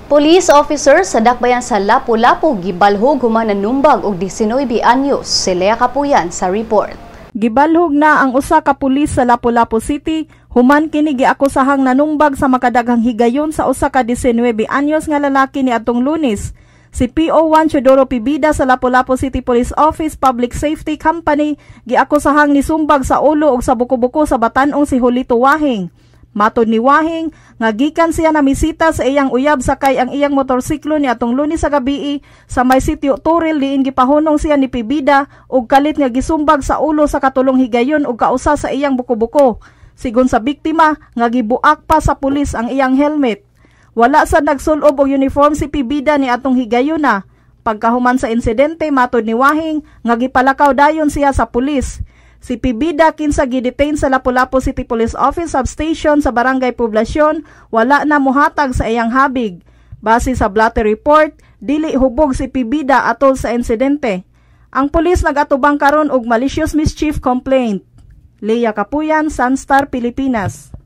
Police officer sa dakbayan sa Lapu-Lapu gibalhog human nanumbag og 19 anyos. Si Lea Kapuyan sa report. Gibalhog na ang usa ka pulis sa Lapu-Lapu City human kini giakusahang nanumbag sa makadaghang higayon sa usa ka 19 anyos nga lalaki niadtong Lunes. Si PO1 Teodoro Pibida sa Lapu-Lapu City Police Office Public Safety Company giakusahang nisumbag sa ulo ug sa buko-buko sa batan-ong si Julito Wahing. Matod ni Wahing, nga gikan siya namisita sa iyang uyab sakay ang iyang motorsiklo ni atong Lunes sa gabii sa may sitio Turil diin gipahunong siya ni Pibida ug kalit nga gisumbag sa ulo sa katulong higayon ug kausa sa iyang buko-buko. Sigon sa biktima, nga gibuak pa sa pulis ang iyang helmet. Wala sa nagsulob og uniform si Pibida ni atong higayon na. Pagkahuman sa insidente, matod ni Wahing, nga gipalakaw dayon siya sa pulis. Si Pibida, kinsa gidetain sa Lapu-Lapu City Police Office Substation sa Barangay Poblacion, wala na muhatag sa iyang habig. Base sa blotter report, dili hubog si Pibida atol sa insidente. Ang pulis nagatubang karon og malicious mischief complaint. Leia Kapuyan, Sunstar Pilipinas.